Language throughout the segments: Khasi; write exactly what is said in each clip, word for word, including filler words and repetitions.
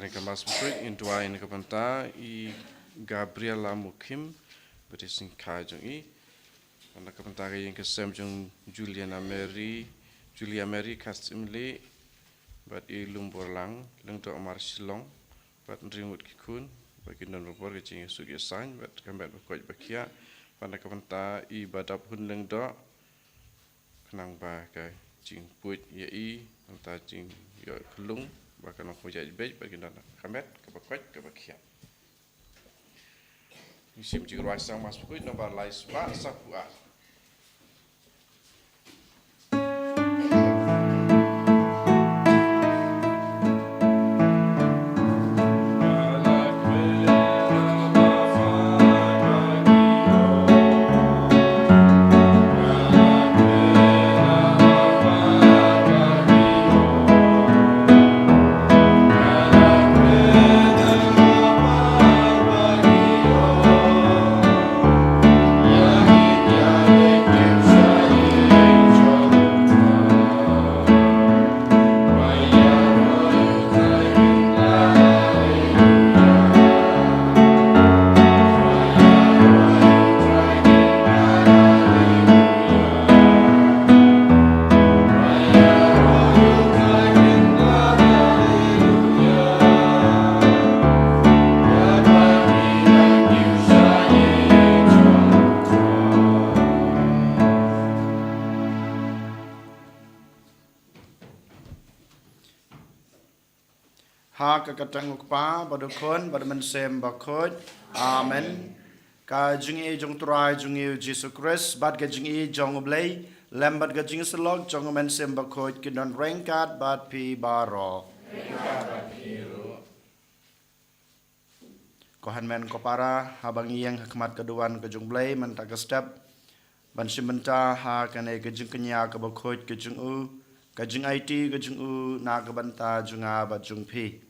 Ka Mass Bakhuid ngin duwai na ka bynta i Gabriela Mukhim, bad i syngkai jong i. Bad na ka bynta ka ïing ka sem jong Juliana Mary, Julia Mary Kastimli, bad i Lumborlang, Lyngdoh Mar Shillong, bad Ringut ki khun, bad ki don bor ka jingïasuk ïasain, bad ka met bakhuid bakhiah, bad na ka bynta i Badap Hun Lyngdoh, khnang ba ka jingpuid ïa i, nangta jingïoh kyllung, ba kan ym pynjah beit, ba kin don ka met, kaba koit, kaba khiah. Ngi shim jingrwai sang Mass Bakhuid, nombar lai spah, saw phew ar. Ha ka kyrteng u Kpa, bad u Khun, bad u Mynsiem Bakhuid. Amen. Ka jingïeit jong u Trai jong ngi u Jisu Khrist, bad ka jingïeit jong u Blei, lem bad ka jingïasyllok jong u Mynsiem Bakhuid, kin don ryngkat bad phi baroh. Ko hynmen ko para, haba ngi ïeng ha khmat ka duwan ka jong u Blei mynta ka step, ban shim bynta ha kane ka jingkñia kaba khuid ka jong u, ka jingaiti ka jong u na ka bynta jong nga bad jong phi.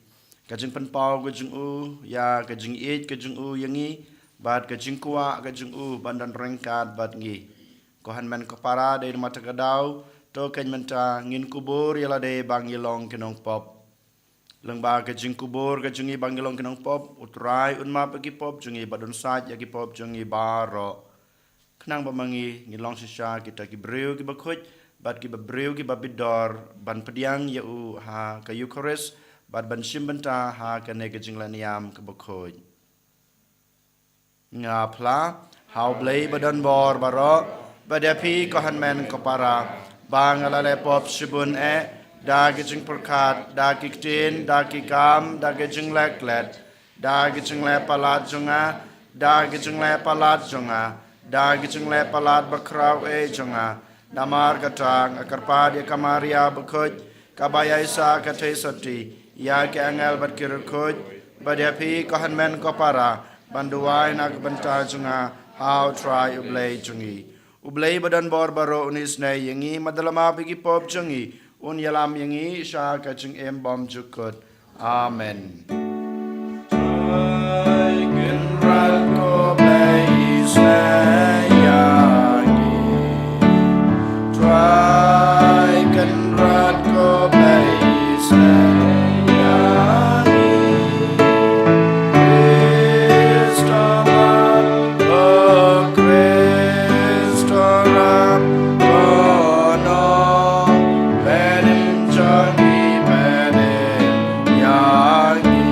Ka jingpynpaw ka jong u ïa ka jingïeit ka jong u ïa ngi, bad ka jingkwah ka jong u ban don ryngkat bad ngi. Ko hynmen ko para, dei na kata ka daw, to khein mynta ngin kubur ïa lade ba ngi long ki nongpop. Lyngba ka jingkubur ka jong ngi ba ngi long ki nongpop, u Trai un map ïa ki pop jong ngi bad un sait ïa ki pop jong ngi baroh. Khnang ba ma ngi, ngi long shisha kita ki briew kiba khuid, bad kiba briew kiba bit dor, ban pdiang ïa u ha ka Eukharist, bad ban shim bynta ha kane ka jingleh niam kaba khuid. Nga phla, ha u Blei ba don bor baroh, bad ïa phi ko hynmen ko para, ba nga la leh pop shibun eh, da ki jingpyrkhat, da ki ktien, da ki kam, da ki jingleh klet, da ki jingleh palat jong nga, da ki jingleh palat jong nga, da ki jingleh palat bakhraw eh jong nga, namar kata nga kyrpad ïa ka Maria bakhuid, kaba ïaishah ka theisotti, ïa ki angel bad ki riewkhuid, bad ïa phi ko hynmen ko para, ban duwai na ka bynta jong nga, ha u Trai u Blei jong ngi. U Blei ba don bor baroh un isynei ïa ngi, bad un ïalam ïa ki pop jong ngi, un ïalam ïa ngi sha ka jingim bymjukut. Amen. Trai Kynrad ko Blei isynei ïa ngi. Trai Kynrad ko Blei isynei ïa ngi. Khrist u map, ko Khrist u rap, ko nongpynim jong ngi, pynim ïa ngi.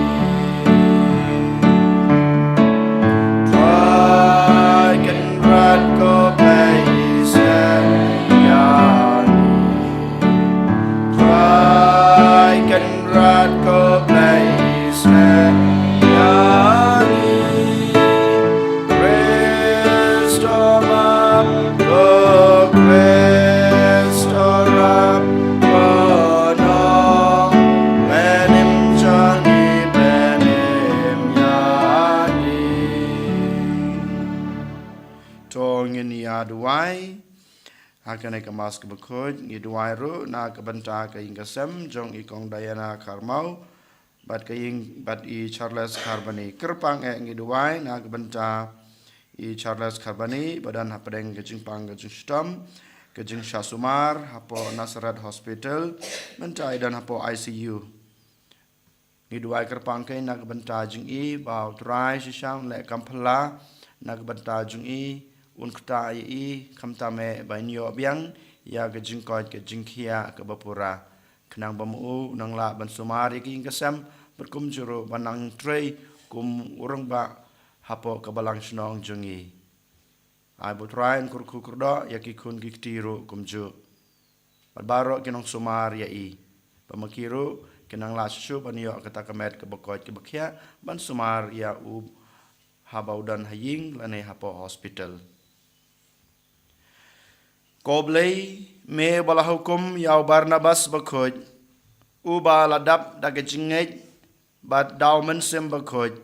Trai Kynrad ko Blei isynei ïa ngi. Trai Kynrad ko Blei isynei ïa ngi. Khrist u map, ko Khrist u rap, ko nongpynim jong ngi, pynim ïa ngi. To ngin ïa duwai. Ha kane ka Mass kaba khuid, ngi duwai ruh na ka bynta ka ïing ka sem jong i Kong Diana Kharmau, bad ka ïing, bad i Charles Kharbani. Kyrpang eh ngi duwai na ka bynta i Charles Kharbani, ba don hapdeng ka jingpang ka jingshitom, ka jingshah sumar hapoh Nazareth Hospital, mynta i don hapoh I C U. Ngi duwai kyrpang keiñ na ka bynta jong i ba U Trai shisha un leh kam phylla na ka bynta jong i, un ktah ïa i, khamtam eh ba in ïoh biang ïa ka jingkoit ka jingkhiah kaba pura. Khnang ba ma u u nang lah ban sumar ïa ka ïing ka sem, bad kumjuh ruh ban nang trei kum u rangbah hapoh ka balang shnong jong i. Ai ba U Trai un kyrkhu kyrdoh ïa ki khun ki kti ruh kumjuh, bad baroh ki nongsumar ïa i, ba ma ki ruh kin nang lah shuh shuh ban ïoh kata ka met kaba koit kaba khiah ban sumar ïa u, haba u don ha ïing lane hapoh hospital. Ko Blei, me ba la hukum ïa u Barnabas bakhuid, uba la dap da ka jingngeit bad da U Mynsiem Bakhuid,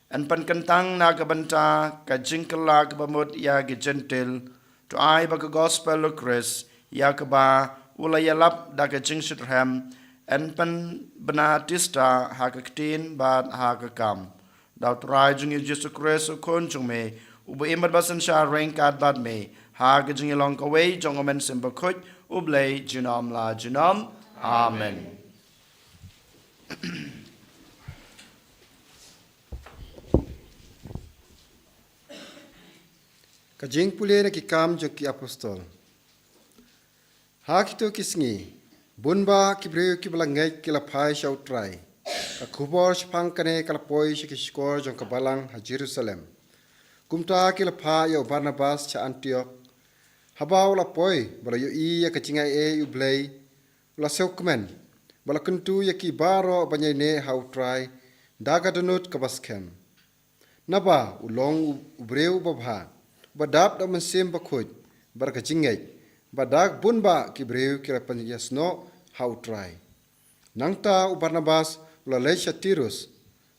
yn pynkyntang na ka bynta ka jingkylla kaba mut ïa ki Jentil, to ai ba ka gospel U Khrist ïa kaba u la ïalap da ka jingshitrhem yn pynbna tista ha ka ktien bad ha ka kam. Da U Trai jong ngi U Jisu Khrist U Khun jong me, uba im bad ba synshar ryngkat bad me ha ka jingïalong kawei jong U Mynsiem Bakhuid, U Blei junom la junom. Amen. Ka jingpule na ki Kam jong ki Apostol. Ha kito ki sngi, bun bah ki briew kiba la ngeit ki la phai sha U Trai. Ka khubor shaphang kane ka la poi sha ki shkor jong ka balang ha Jerusalem. Kumta ki la phah ïa u Barnabas sha Antiok. Haba u la poi bad la ïohi ïa ka jingai ei U Blei, u la sngewkmen bad la kyntu ïa ki baroh ban ïaineh ha U Trai da ka dohnud kaba skhem. Naba u long u, u briew uba bha, uba dap da U Mynsiem Bakhuid bad ka jingngeit, bad dak bun bah ki briew ki la pynïasnoh ha U Trai. Nangta u Barnabas u la leit sha Tirus,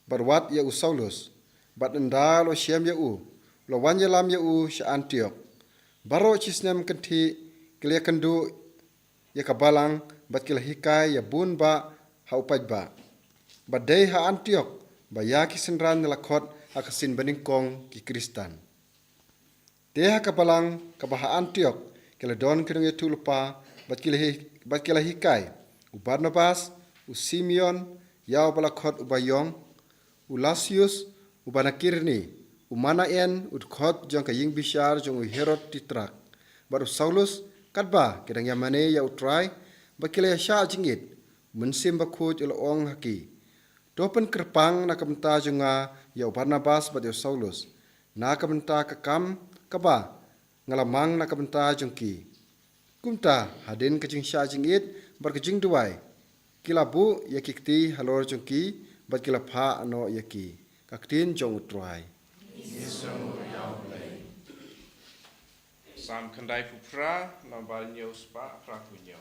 bad wad ïa u Saulus, bad ynda u la shem ïa u, u la wan ïalam ïa u sha Antiok. Baroh shisnem kynthih ki la ïakynduh ïa ka balang, bad ki la hikai ïa bun bah ha u paidbah. Bad dei ha Antiok ba ïa ki synran la khot ha ka sien banyngkong ki Khristan. Te ha ka balang kaba ha Antiok ki la don ki nongïathuhlypa, bad ki la hi-, bad ki la hikai u Barnabas, u Simeon, ïa uba la khot uba ïong, u Lusius uba na Kirene, u Manaen u dkhot jong ka ïingbishar jong u Herod Titrak, bad u Saulus, katba ki dang ïamane ïa U Trai, ba ki la ïashah jingit, U Mynsiem Bakhuid u la ong ha ki, to pynkyrpang na ka bynta jong nga ïa u Barnabas bad ïa u Saulus, na ka bynta ka kam kaba nga la mang na ka bynta jong ki. Kumta, hadien ka jingshah jingit bad ka jingduwai, ki la buh ïa ki kti halor jong ki, bad ki la phah noh ïa ki. Ka ktien jong U Trai. Sam khyndai phew phra, nombar hynñiew spah phra phew hynñiew.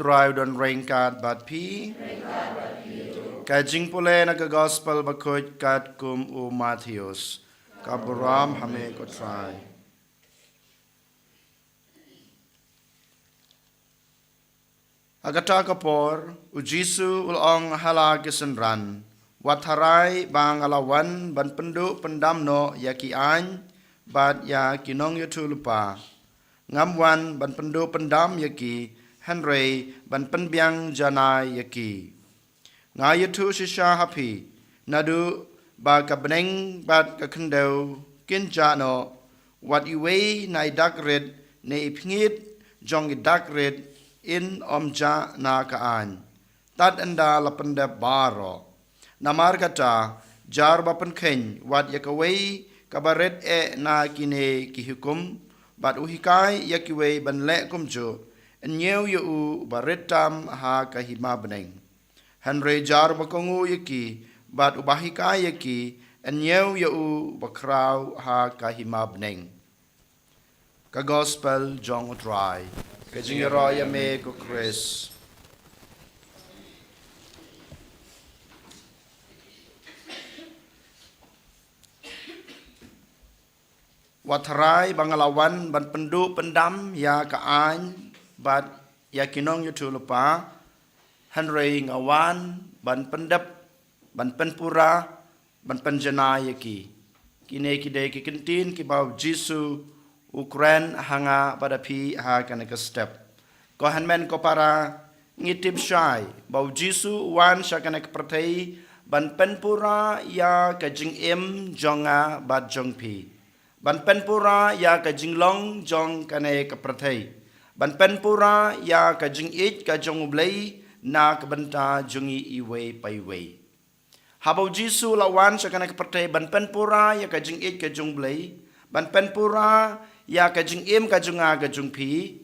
Trai u don ryngkat bad phi. Ka jingpule na ka gospel bakhuid katkum u Mathaios. Ka burom ha me ko Trai. Ha kata ka por, u Jisu u la ong ha la ki synran, wat tharai ba nga la wan ban pynduh pyndam noh ïa ki aiñ bad ïa ki nongïathuhlypa. Ngam wan ban pynduh pyndam ïa ki, hynrei ban pynbiang janai ïa ki. Nga ïathuh shisha ha phi, naduh ba ka bneng bad ka khyndew kin jah noh, wat iwei na i dak rit ne i phngit jong i dak rit in ym jah na ka aiñ, tad ynda la pyndep baroh. Namar kata, jar ba pynkheiñ wat ïa kawei kaba rit eh na kine ki hukum, bad u hikai ïa kiwei ban leh kumjuh, yn ñiew ïa u ba rit tam ha ka hima bneng. Hynrei jar ba kohnguh ïa ki bad uba hikai ïa ki, yn ñiew ïa u ba khraw ha ka hima bneng. Ka gospel jong u Trai. Ka jingïaroh ïa me ko Khrist. Wat tharai ba nga la wan ban pynduh pyndam ïa ka aiñ bad ïa ki nongïathuhlypa, hynrei nga wan ban pyndep, ban pynpura, ban pynjanai ïa ki. Kine ki dei ki kyntien kiba u Jisu u kren ha nga bad ha phi ha kane ka step. Ko hynmen ko para, ngi tip shai ba u Jisu u wan sha kane ka pyrthei ban pynpura ïa ka jingim jong nga bad jong phi. Ban pynpura ïa ka jinglong jong kane ka pyrthei. Ban pynpura ïa ka jingïeit ka jong U Blei na ka bynta jong ngi iwei pa iwei. Haba u Jisu u la wan sha kane ka pyrthei ban pynpura ïa ka jingïeit ka jong U Blei, ban pynpura ïa ka jingim ka jong nga ka jong phi,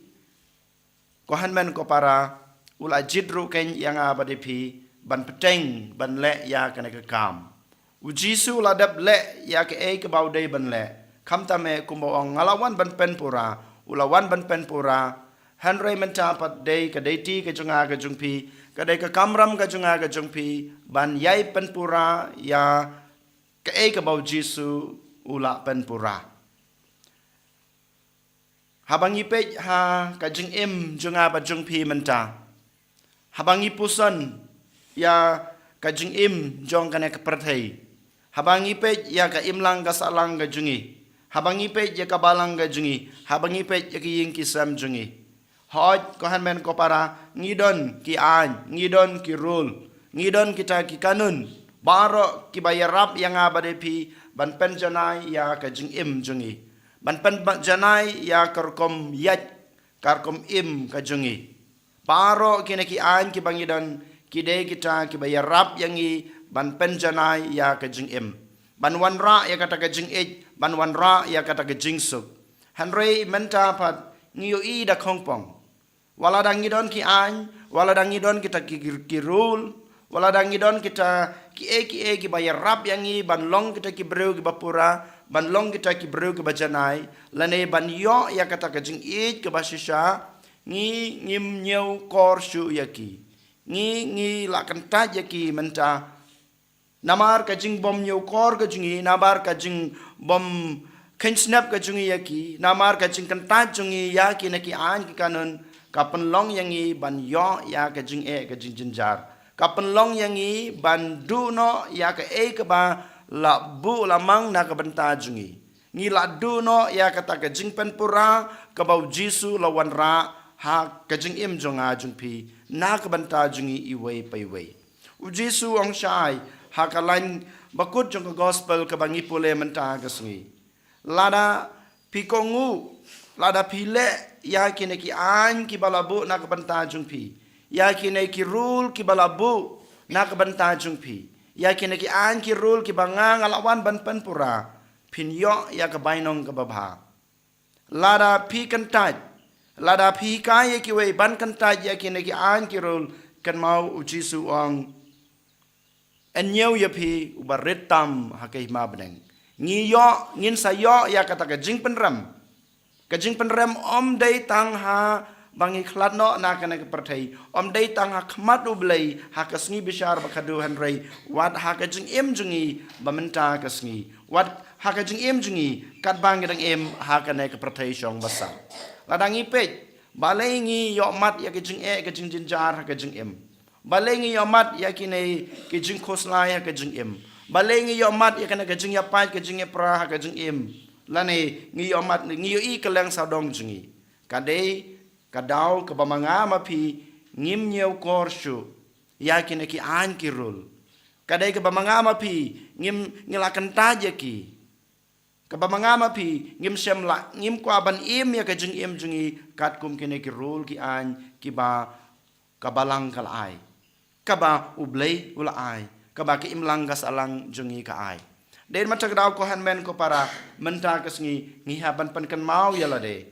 ko hynmen ko para, u la jied ruh kein ïa nga bad ïa phi ban bteng ban leh ïa kane ka kam. U Jisu u la dep leh ïa kaei kaba u dei ban leh. Khamtam eh kumba u ong, nga la wan ban pynpura, u la wan ban pynpura. Hynrei mynta pat dei ka duty ka jong nga ka jong phi, ka dei ka kamram ka jong nga ka jong phi ban ïai pynpura ïa kaei kaba u Jisu u la pynpura. Haba ngi peit ha ka jingim jong nga bad jong phi mynta, haba ngi puson ïa ka jingim jong kane ka pyrthei, haba ngi peit ïa ka imlang ka sahlang ka jong ngi, haba ngi peit ïa ka balang ka jong ngi, haba ngi peit ïa ka ïing ki sem jong ngi, hooid ko hynmen ko para, ngi don ki aiñ, ngi don ki rule, ngi don kita ki kanun baroh kiba ïarap ïa nga bad ïa phi ban pynjanai ïa ka jingim jong ngi, ban pynjanai ïa ka rukom ïaid, ka rukom im ka jong ngi. Baroh kine ki aiñ kiba ngi don ki dei kita kiba ïarap ïa ngi ban pynjanai ïa ka jingim, ban wanrah ïa kata ka jingïeit, ban wanrah ïa kata ka jingsuk. Hynrei mynta pat ngi ïohi da khongpong, wat lada ngi don ki aiñ, wat lada ngi don kita ki, ki rule, wat lada ngi don kita kiei kiei kiba ïarap ïa ngi ban long kita ki briew kiba pura, ban long kita ki briew kiba janai, lane ban ïoh ïa kata ka jingïeit kaba shisha, ngi ngim ñiewkor shuh ïa ki. Ngi, ngi la kyntait ïa ki mynta. Namar ka jingbym ñiewkor ka jong ngi, namar ka jingbym kheiñ snep ka jong ngi ïa ki, namar ka jingkyntait jong ngi ïa kine ki aiñ ki kanun, ka pynlong ïa ngi ban ïoh ïa ka jingeh ka jingjynjar. Ka pynlong ïa ngi ban duh noh ïa kaei kaba la buh la mang na ka bynta jong ngi. Ngi la duh noh ïa kata ka jingpynpura kaba u Jisu u la wanrah ha ka jingim jong nga jong phi na ka bynta jong ngi iwei pa iwei. U Jisu u ong shai ha ka lain bakut jong ka gospel kaba ngi pule mynta ka sngi. Lada phi kohnguh, lada phi leh ïa kine ki aiñ kiba la buh na ka bynta jong phi, ïa kine ki rule kiba la buh na ka bynta jong phi, ïa kine ki aiñ ki rule kiba nga, nga la wan ban pynpura, phin ïoh ïa ka bainong kaba bha. Lada phi kyntait, lada phi hikai ïa kiwei ban kyntait ïa kine ki aiñ ki rule, kynmaw u Jisu u ong, yn ñiew ïa phi uba rit tam ha ka hima bneng. Ngi ïoh, ngin sa ïoh ïa kata ka jingpynrem. Ka jingpynrem ym dei tang ha ba ngi khlad noh na kane ka pyrthei, ym dei tang ha khmat U Blei ha ka sngi bishar ba khadduh, hynrei wat ha ka jingim jong ngi ba mynta ka sngi, wat ha ka jingim jong ngi katba ngi dang im ha kane ka pyrthei shong ba sah. Lada ngi peit, balei ngi ïohmat ïa ka jingeh ka jingjynjar ha ka jingim? Balei ngi ïohmat ïa kine ki jingkhuslai ha ka jingim? Balei ngi ïohmat ïa kane ka jingïapait ka jingïapra ha ka jingim? Lane ngi ïohmat, ngi ïohi kylleng sawdong jong ngi? Ka dei ka daw kaba ma nga ma phi ngim ñiewkor shuh ïa kine ki aiñ ki rul. Ka dei kaba ma nga ma phi ngim, ngi la kyntait ïa ki. Kaba ma nga ma phi ngim shem lah, ngim kwah ban im ïa ka jingim jong ngi katkum kine ki rul ki aiñ kiba ka Balang ka la ai, kaba U Blei u la ai, kaba ka imlang ka sahlang jong ngi ka ai. Dei mynta ka daw, ko hynmen ko para, mynta ka sngi ngi hap ban pynkynmaw ïa lade.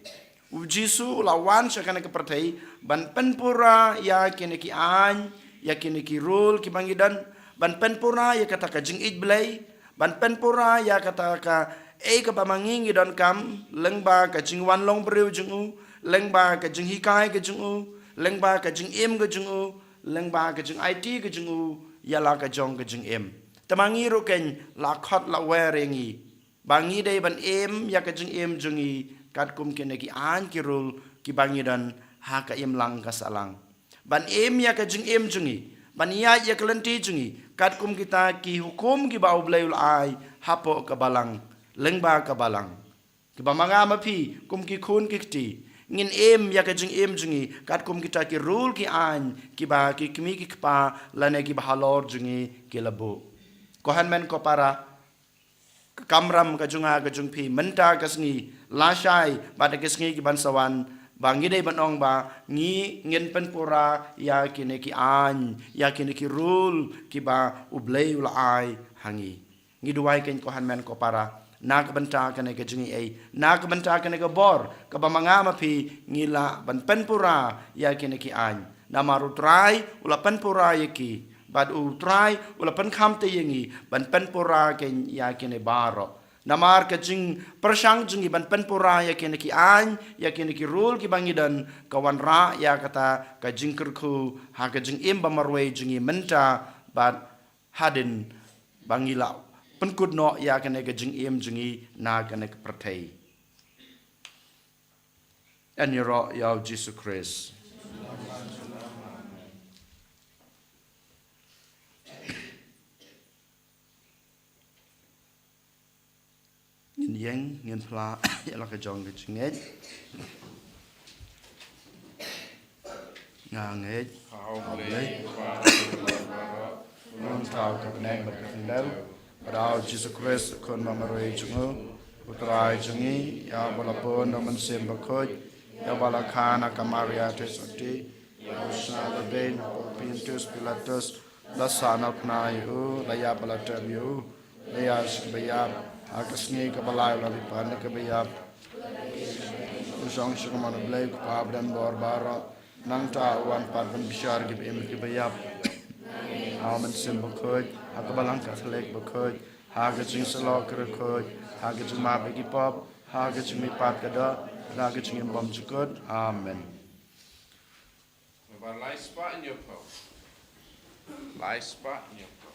U Jisu u la wan sha kane ka pyrthei ban pynpura ïa kine ki aiñ, ïa kine ki rul kiba ngi don, ban pynpura ïa kata ka jingïeit Blei, ban pynpura ïa kata kaei kaba ma ngi ngi donkam, lyngba ka jingwan long briew jong u, lyngba ka jinghikai ka jong u, lyngba ka jingim ka jong u, lyngba ka jingaiti ka jong u ïa la ka jong ka jingim. Te ma ngi ruh keiñ la khot la wer ïa ngi ba ngi dei ban im ïa ka jingim jong ngi katkum kine ki aiñ ki rul kiba ngi don ha ka imlang ka sahlang. Ban im ïa ka jingim jong ngi, ban ïaid ïa ka lynti jong ngi katkum kita ki hukum kiba U Blei u la ai hapoh ka Balang, lyngba ka Balang. Kiba ma nga ma phi kum ki khun ki kti, ngin im ïa ka jingim jong ngi katkum kita ki rul ki aiñ kiba ki kmie ki kpa lane kiba halor jong ngi ki la buh. Ko hynmen ko para, ka kamram ka jong nga ka jong phi mynta ka sngi, lashai bad ha ki sngi kiban sa wan, ba ngi dei ban ong ba ngi, ngin pynpura ïa kine ki aiñ, ïa kine ki rul kiba U Blei u la ai ha ngi. Ngi duwai keiñ ko hynmen ko para, na ka bynta kane ka jingaiei, na ka bynta kane ka bor kaba ma nga ma phi ngi lah ban pynpura ïa kine ki aiñ. Namar U Trai u la pynpura ïa ki, bad U Trai u la pynkham te ïa ngi ban pynpura keiñ ïa kine baroh. Namar ka jingpyrshang jong ngi ban pynpura ïa kine ki aiñ, ïa kine ki rul kiba ngi don, ka wanrah ïa kata ka jingkyrkhu ha ka jingim ba marwei jong ngi mynta bad hadien ba ngi lah pynkut noh ïa kane ka jingim jong ngi na kane ka pyrthei. Yn ïaroh ïa U Jisu Khrist. Ngin ïeng, ngin phla ïa la ka jong ka jingngeit. Nga ngeit ha U Blei, U Kpa jong ngi baroh, U Nongthaw ka bneng bad ka khyndew, bad ha U Jisu Khrist, U Khun ba marwei jong u, U Trai jong ngi, ïa uba la bun da U Mynsiem Bakhuid, ïa uba la kha na ka Maria Theisotti, ïa uba la shna la beiñ hapoh Pontius Pilatus, la sahnarphna ïa u, la ïap bad la tep ïa u, la ïaid sha kaba ïap, ha ka sngi kaba lai u la leit pat na kaba ïap. U shong sha ka mon U Blei U Kpa ba don bor baroh, nangta u wan pat ban bishar kiba im kiba ïap. Ha U Mynsiem Bakhuid, ha ka Balang Katholik bakhuid, ha ka jingïasyllok ka riewkhuid, ha ka jingmap ïa ki pop, ha ka jingmihpat ka doh, ha ka jingim bymjukut. Amen. Ba lai spah ñiew phew. Lai spah ñiew phew.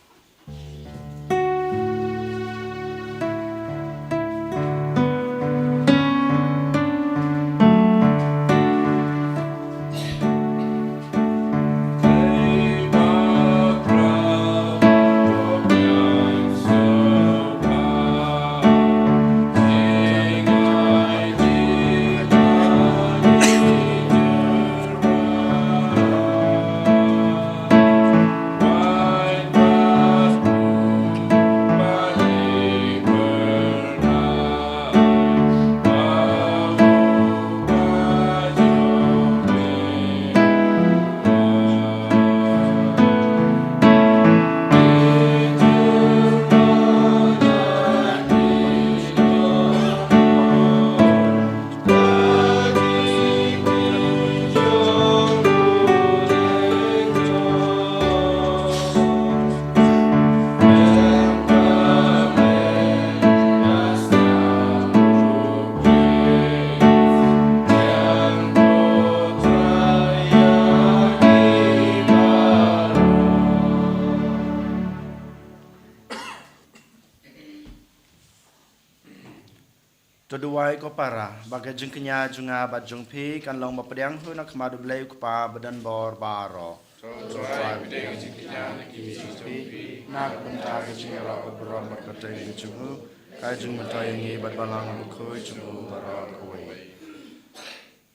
To duwai ko para, ba ka jingkñia jong nga bad jong phi kan long ba pdiang hi na khmat U Blei U Kpa badonbor baroh. To duwai ba ka jingkñia na ki jong phi, na ka bynta ka jingïaroh bad burom bad kyrteng ka jong u, ka jingmyntoi ïa ngi bad Balang Bakhuid jong u baroh kawei.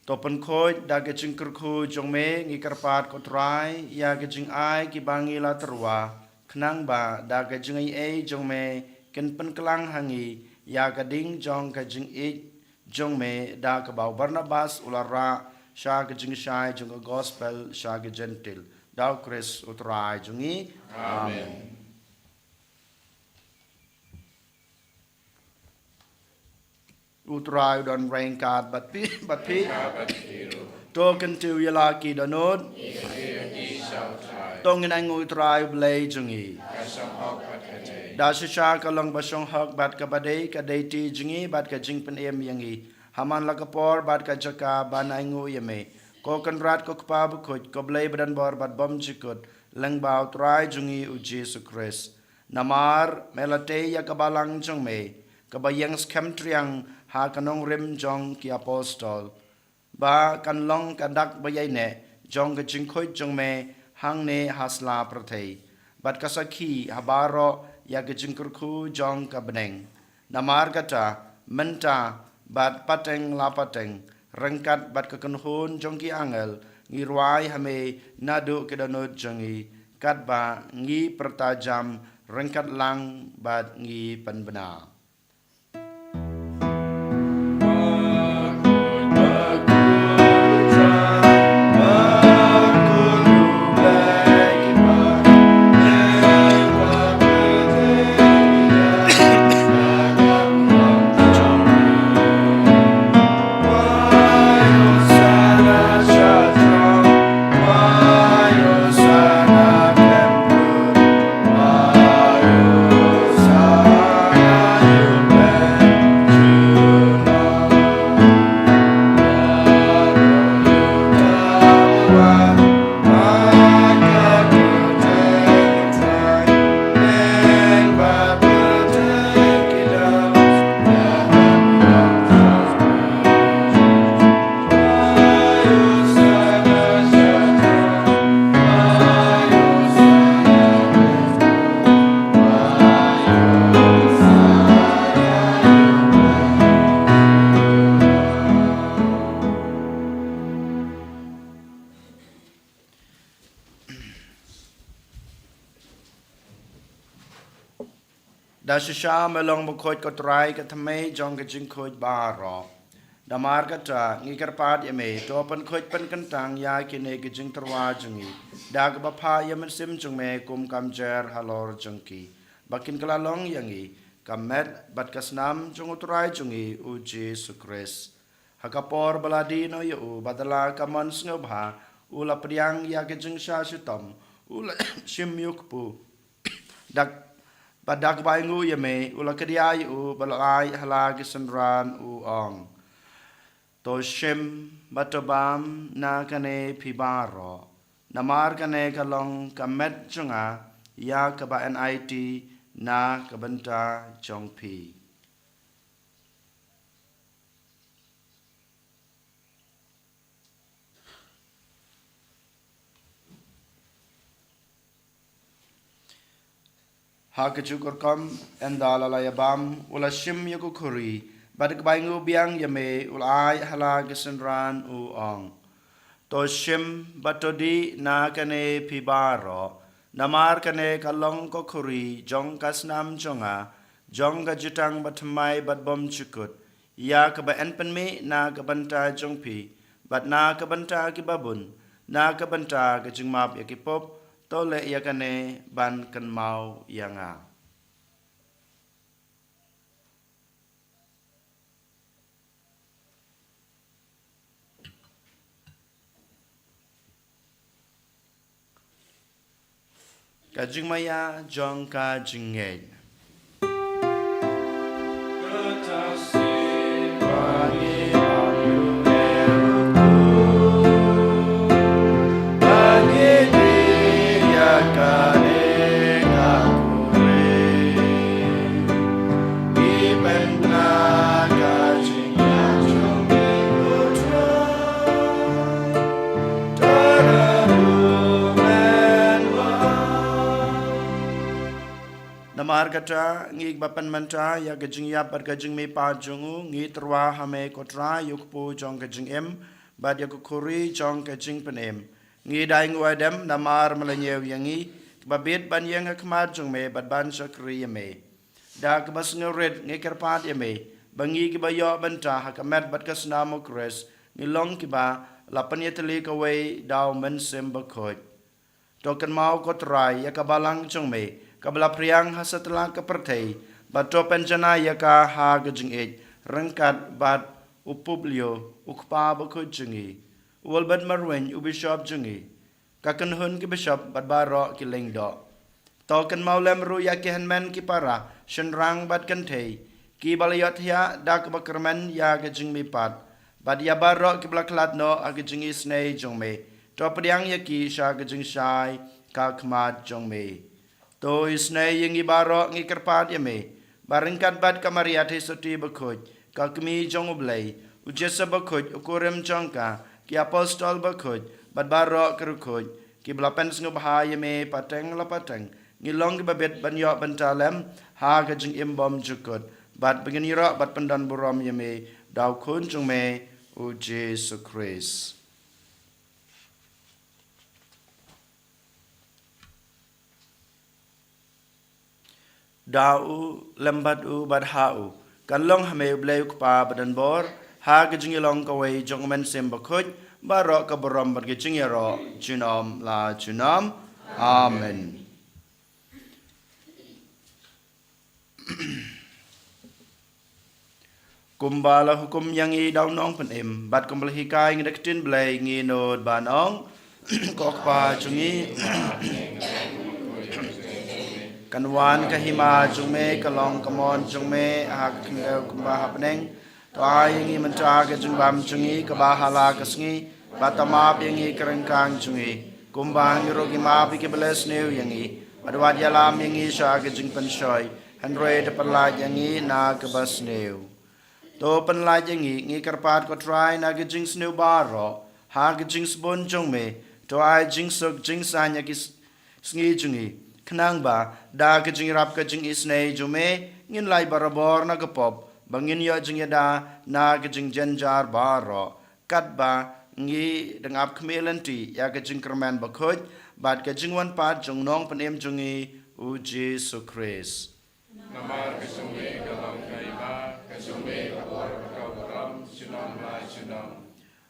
To pynkhuid da ka jingkyrkhu jong me, ngi kyrpad ko Trai ïa ka jingai kiba ngi la tyrwa, khnang ba da ka jingaiei jong me kin pynklang ha ngi ïa ka ding jong ka jingïeit jong me, da kaba u Barnabas u la rah sha ka jingshai jong ka gospel sha ki Jentil. Da U Khrist U Trai jong ngi. Amen. Amen. U Trai u don ryngkat bad phi, bad phi. To kyntiew ïa la ki dohnud. To ngin ainguh ïa U Trai U Blei jong ngi. Da shisha ka long ba shong hok bad kaba dei, ka dei ti jong ngi bad ka jingpynim ïa ngi, ha man la ka por bad ka jaka ban ainguh ïa me, ko Kynrad, ko Kpa Bakhuid, ko Blei badonbor bad bymjukut, lyngba U Trai jong ngi U Jisu Khrist. Namar me la tei ïa ka balang jong me, kaba ïeng skhem triang ha ka nongrim jong ki apostol, ba kan long ka dak ba ïaineh jong ka jingkhuid jong me hangne ha sla pyrthei, bad ka sakhi ha baroh ïa ka jingkyrkhu jong ka bneng. Namar kata, mynta bad pateng la pateng, ryngkat bad ka kynhun jong ki angel, ngi rwai ha me naduh ki dohnud jong ngi, katba ngi pyrta jam ryngkat lang bad ngi pynbna. Da shisha me long bakhuid ko Trai, ka thymmei jong ka jingkhuid baroh. Namar kata ngi kyrpad ïa me, to pynkhuid pynkyntang ïa kine ki jingtyrwa jong ngi da kaba phah ïa u Mynsiem jong me kum ka mjer halor jong ki, ba kin kylla long ïa ngi ka met bad ka snam jong U Trai jong ngi U Jisu Khrist. Ha ka por ba la die noh ïa u, bad da la ka mon sngewbha, u la pdiang ïa ka jingshah shitom, u la shim ïa u kpu. Dak, bad da kaba ainguh ïa me, u la kdiah ïa u, bad u la ai ha la ki synran, u ong: To shim bad to bam na kane phi baroh, namar kane ka long ka met jong nga ïa kaba yn aiti na ka bynta jong phi. Ha kajuh ka rukom, ynda la la ïa bam, u la shim ïa ka khuri, bad da kaba ainguh biang ïa me, u la ai ha la ki synran, u ong: To shim bad to dih na kane phi baroh, namar kane ka long ka khuri jong ka snam jong nga, jong ka jutang bathymmai bad bymjukut, ïa kaba yn pynmih na ka bynta jong phi bad na ka bynta ki babun, na ka bynta ka jingmap ïa ki pop. To leh ïa kane ban kynmaw ïa nga. Ka jingmaïa jong ka jingngeit. Namar kata, ngi ba pynmynta ïa ka jingïap bad ka jingmihpat jong u, ngi tyrwa ha me ko Trai, ïa u kpu jong ka jingim bad ïa ka khuri jong ka jingpynim. Ngi dei nguh ïa me namar me la ñiew ïa ngi, kiba bit ban ïeng ha khmat jong me bad ban shakri ïa me. Da kaba sngewrit ngi kyrpad ïa me ba ngi kiba ïoh bynta ha ka met bad ka snam u Khrist, ngi long kiba la pynïatylli kawei da u Mynsiem Bakhuid. To kynmaw ko Trai ïa ka balang jong me kaba la phriang ha satlak ka pyrthei, bad to pynjanai ïa ka ha ka jingïeit ryngkat bad u Publio, u kpa bakhuid jong ngi, u Albert Marwein, u bishop jong ngi, ka kynhun ki bishop bad baroh ki lyngdoh. To kynmaw lem ruh ïa ki hynmen ki para, shynrang bad kynthei, kiba la ïohthiah da kaba kyrmen ïa ka jingmihpat, bad ïa baroh kiba la khlad noh ha ka jingisynei jong me. To pdiang ïa ki sha ka jingshai ka khmat jong me. To isynei ïa ngi baroh, ngi kyrpad ïa me ba ryngkat bad ka Maria Theisotti bakhuid, ka Kmie jong u Blei, u Joseph bakhuid, u kurim jong ka, ki apostol bakhuid, bad baroh ki riewkhuid kiba la pynsngewbha ïa me pateng la pateng, ngi long kiba bit ban ïoh bynta lem ha ka jingim bymjukut, bad ba ngin ïaroh bad pyndonburom ïa me, da u Khun jong me, u Jisu Khrist. Da u, lem bad u, bad ha u, kan long ha me u Blei u Kpa badonbor, ha ka jingïalong kawei jong u Mynsiem Bakhuid, baroh ka burom bad ka jingïaroh junom la junom. Amen. Kumba la hukum ïa ngi da u Nongpynim, bad kumba la hikai ngi da ka ktien Blei, ngi nud ban ong: Ko Kpa jong ngi, kan wan ka hima jong me, ka long ka mon jong me ha ka khyndew kumba ha bneng. To ai ïa ngi mynta ka jingbam jong ngi kaba ha la ka sngi, bad to map ïa ngi ki ryngkang jong ngi, kumba ngi ruh ngi map ïa kiba la sniew ïa ngi. Bad wat ïalam ïa ngi sha ka jingpynshoi, hynrei to pynlait ïa ngi na kaba sniew. To pynlait ïa ngi, ngi kyrpad ko Trai, na ka jingsniew baroh, ha ka jingsbun jong me. To ai jingsuk jingsaiñ ïa ki s-, sngi jong ngi, khnang ba da ka jingïarap ka jingisynei jong me, ngin lait barabor na ka pop, ba ngin ïoh jingïada na ka jingjynjar baroh, katba ngi dang ap khmih lynti ïa ka jingkyrmen bakhuid bad ka jingwan pat jong u Nongpynim jong ngi, u Jisu Khrist. Namar ka jong me ka long ka hima, ka jong me ka bor bad ka burom, junom la junom.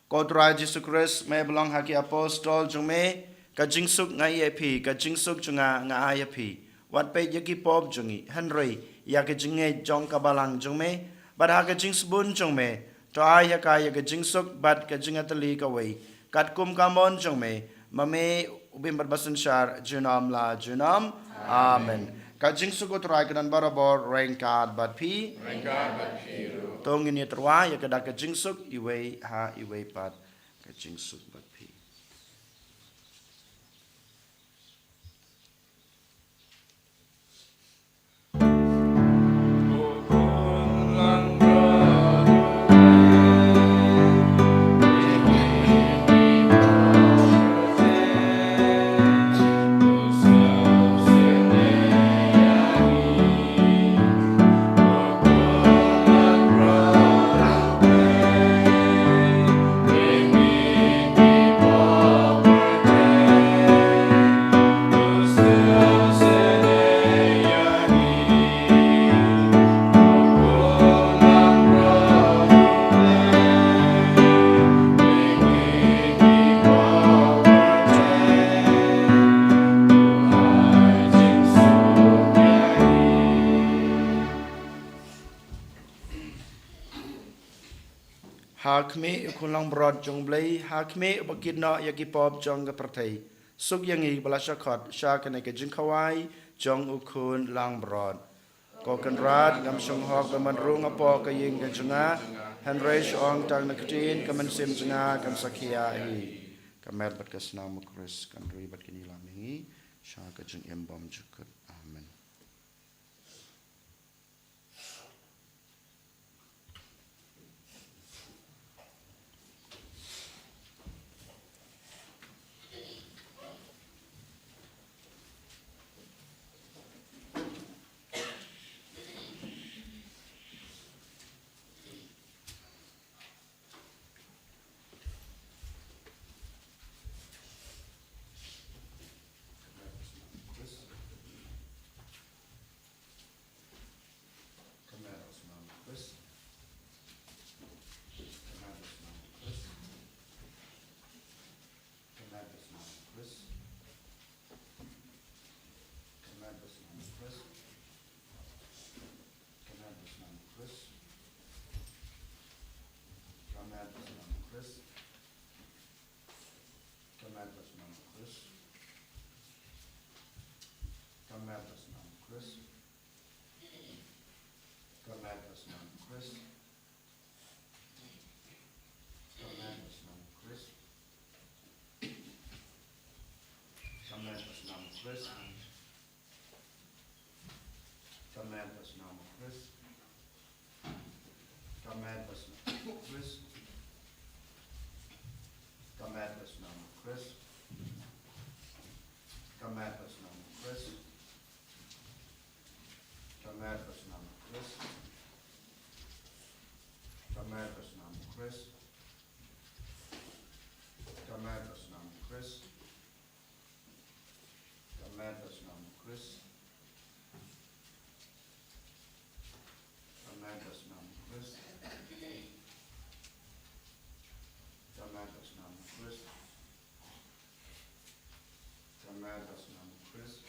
Ko Trai Jisu Khrist, me ba la ong ha ki apostol jong me: Ka jingsuk nga ai ïa phi, ka jingsuk jong nga nga ai ïa phi. Wat peit ïa ki pop jong ngi, hynrei ïa ka jingngeit jong ka balang jong me. Bad ha ka jingsbun jong me, to ai ha ka ïa ka jingsuk bad ka jingïatylli kawei, katkum ka mon jong me, ma me u bym bad basynshar junom la junom. Amen. Ka jingsuk u Trai kan don barabor ryngkat bad phi. Ryngkat bad phi ruh. To ngin ïatyrwa ïa ka da ka jingsuk iwei ha iwei pat. Ka jingsuk bad phi. Ha khmih u Khun Langbrot jong u Blei, ha khmih uba kit noh ïa ki pop jong ka pyrthei. Suk ïa ngi ba la shah khot sha kane ka jingkhawai jong u Khun Langbrot. Ko Kynrad, ngam shong hok ba men rung hapoh ka ïing ka jong nga, hynrei shu ong tang na ka ktien, ka mynsiem jong nga kan sa khia hi. Ka met bad ka snam u Khrist kan ri bad kan ïalam ïa ngi sha ka jingim bymjukut. Amen. Ka met ba snam u Khrist. Ka met ba snam u Khrist. Ka met ba snam u Khrist. Ka met ba snam u Khrist. Ka met ba snam u Khrist. Ka met ba snam u Khrist. Ka met ba snam u Khrist. Ka met ba snam u Khrist. Ka met ba snam u Khrist. Ka met ba snam u Khrist. Ka met ba snam u Khrist. Ka met ba snam u Khrist. Ka met ba snam u Khrist. Ka met ba snam u Khrist. Ka met ba snam u Khrist. Ka met ba snam u Khrist. Ka met ba snam u Khrist. Ka met ba snam u Khrist.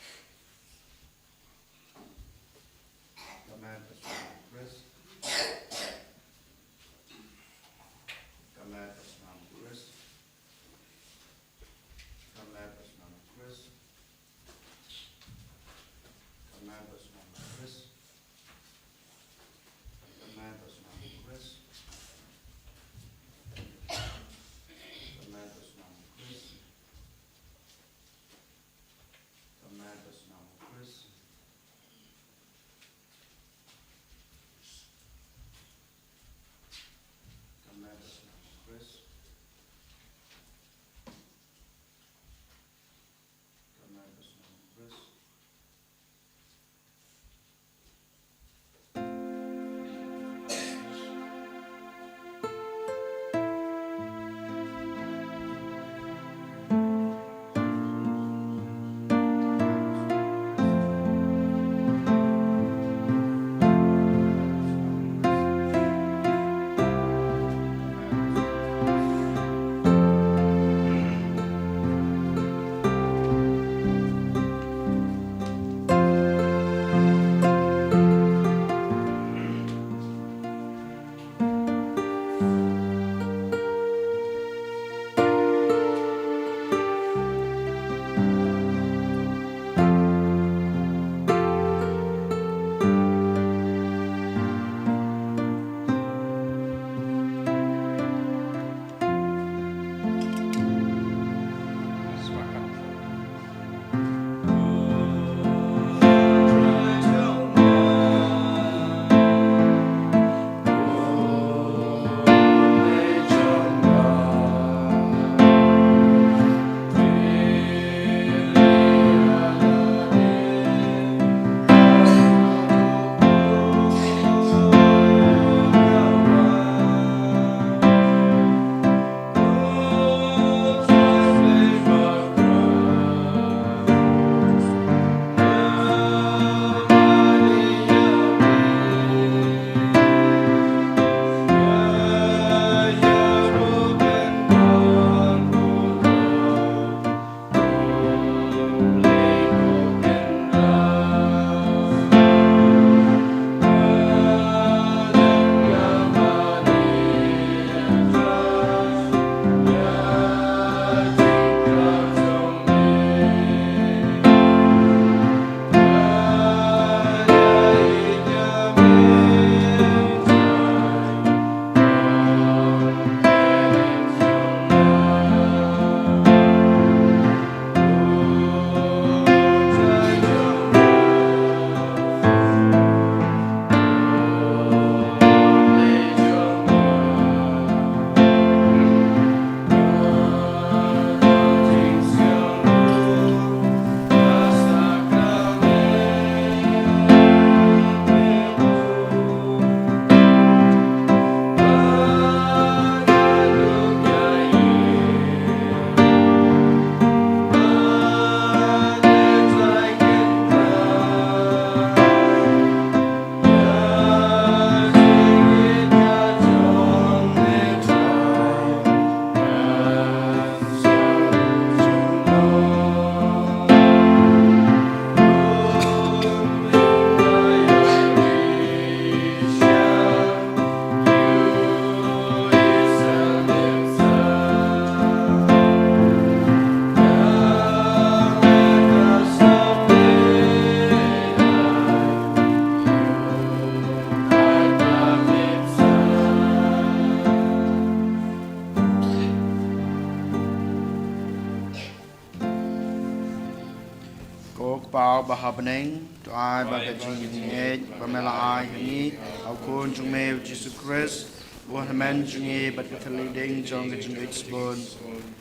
Bneng, to ai ba ka jingïeit ba me la ai ha ngi ha u Khun jong me u Jisu Khrist, u hynmen jong ngi bad ka thylliej ding jong ka jingïeit sbun,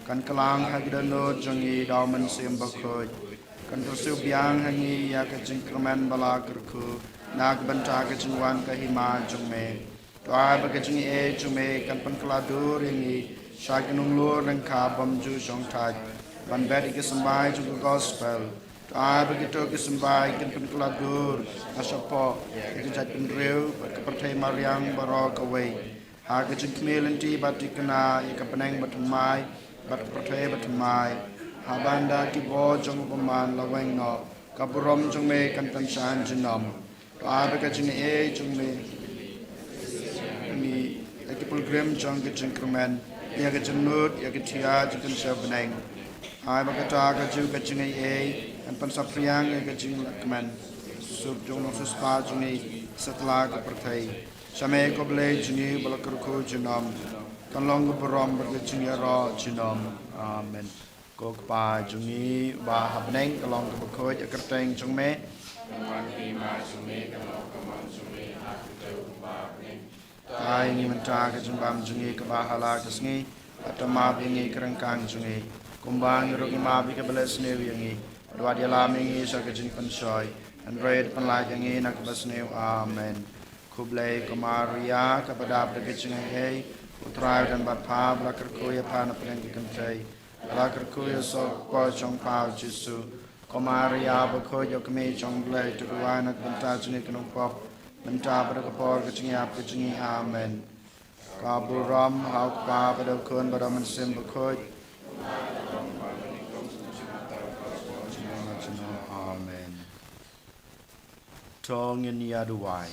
kan kylla ha ki dohnud jong ngi da u Mynsiem Bakhuid. Kan kyrsiew biang ha ngi ïa ka jingkyrmen ba la kyrkhu na ka bynta ka jingwan ka hima jong me. To ai ba ka jingaiei jong me kan pynkylla dur ïa ngi sha ki nonglur lyngkha bymjukut shongthait ban bet ïa ki symbai jong ka gospel. To ai ba kito ki symbai kan pynkylla dur na shapoh ïa ka jaitbynriew bad ka pyrthei mariang baroh kawei, ha ka jingkhmih lynti bad thikna ïa ka bneng bathymmai bad ka pyrthei bathymmai. Ha bynta ki bor jong u bymman la weng noh, ka burom jong me kan pynshai junom. To ai ba ka jingaiei jong me ïa ki pilgrim jong ka jingkyrmen, ïa ka jingnud, ïa ka thiah jong ka bneng. Ai ba kata kajuh ka jingaiei kan pynsaphriang ïa ka jinglehkmen suk jong u nongsiewspah jong ngi satlak ka pyrthei. Sha me ko Blei jong ngi ba la kyrkhu junom, kan long ka burom bad ka jingïaroh junom. Amen. Ko Kpa jong ngi uba ha bneng, ka long kaba khuid ïa ka kyrteng jong me. Ai ngi mynta ka jingbam jong ngi kaba ha la ka sngi, bad to map ïa ngi ka ryngkang jong ngi, kumba ngi ruh ngi map ïa kiba leh sniew ïa ngi. Bad wat ïalam ïa ngi sha ka jingpynshoi, hynrei to pynlait ïa ngi na kaba sniew. Amen. Khublei ko Maria, kaba dap da ka jingaiei, U Trai u don bad pha, ba la kyrkhu ïa pha na pdeng ki kynthei, ba la kyrkhu ïa u soh ka kpoh jong pha u Jisu. Ko Maria bakhuid, ïoh kmie jong u Blei, to duwai na ka bynta jong ngi ki nongpop, mynta bad ha ka por ka jingïap ka jong ngi. Amen. Ka burom ha U Kpa bad ha U Khun bad ha U Mynsiem Bakhuid. Amen. To ngin ïa duwai.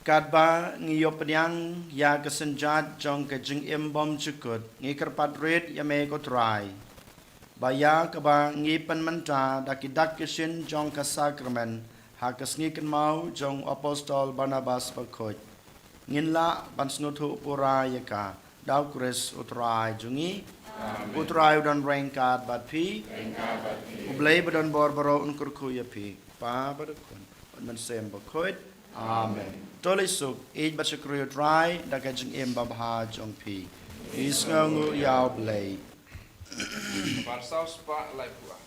Katba ngi ïoh pdiang ïa ka synjat jong ka jingim bymjukut, ngi kyrpad rit ïa me ko Trai, ba ïa kaba ngi pynmynta da ki dak ki shin jong ka sakramen ha ka sngi kynmaw jong u Apostol Barnabas Bakhuid, ngin lah ban sngewthuh pura ïa ka da U Khrist U Trai jong ngi. Amen. U Trai u don ryngkat bad phi. Ryngkat bad phi. U Blei ba don bor baroh un kyrkhu ïa phi. Kpa bad U Khun bad U Mynsiem Bakhuid. Amen. To leit suk, ïeit bad shakri ïa U Trai da ka jingim babha jong phi. Ngi sngewnguh ïa U Blei. Bar saw spah laiphew ar.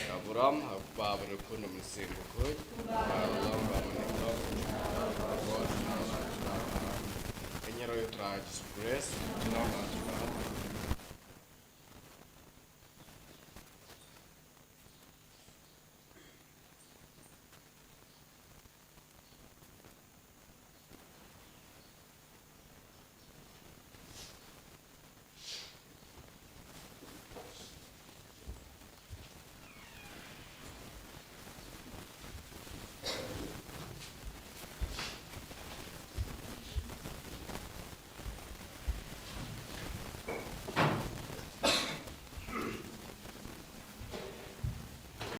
Ka burom ha U Kpa bad U Khun bad U Mynsiem Bakhuid. Ba long ba mynta ka bor. Ka ngi ïaroh ïa U Trai Jisu Khrist.